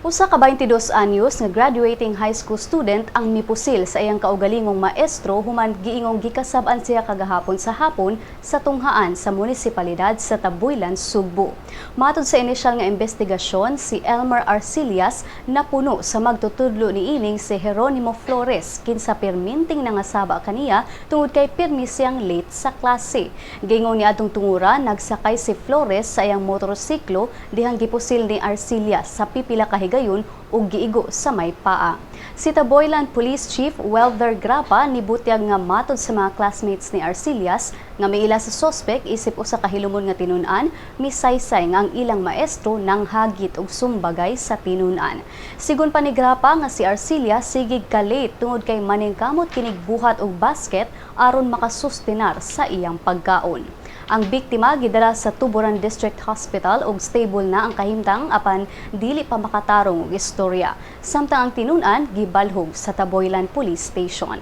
Usa ka 22 anyos nga graduating high school student ang mipusil sa iyang kaugalingong maestro human giingong gikasab-an siya kagahapon sa hapon sa tunghaan sa munisipalidad sa Tabuelan, Sugbo. Matod sa inisyal nga investigasyon, si Elmer Arcilias napuno sa magtutudlo niining si Geronimo Flores, kinsa pirminting nangasaba kaniya tungod kay pirmi siyang late sa klase. Giingon ni atong tungura, nagsakay si Flores sa iyang motorsiklo dihang gipusil ni Arcilias sa pipila ka higayon ug giigo sa may paa. Si Tabuelan Police Chief Welder Grapa nibutyag nga matod sa mga classmates ni Arcilias nga miila sa sospek isip usa ka hilumon nga tinun-an, misaysay nga ang ilang maestro nang hagit og sumbagay sa tinun-an. Sigon pa ni Grapa nga si Arcilias sigig ka-late tungod kay maningkamot kinig buhat og basket aron makasustinar sa iyang pagkaon. Ang biktima gidala sa Tuburan District Hospital ug stable na ang kahimtang apan dili pa makatarong og istorya. Samtang ang tinun-an gibalhog sa Tabuelan Police Station.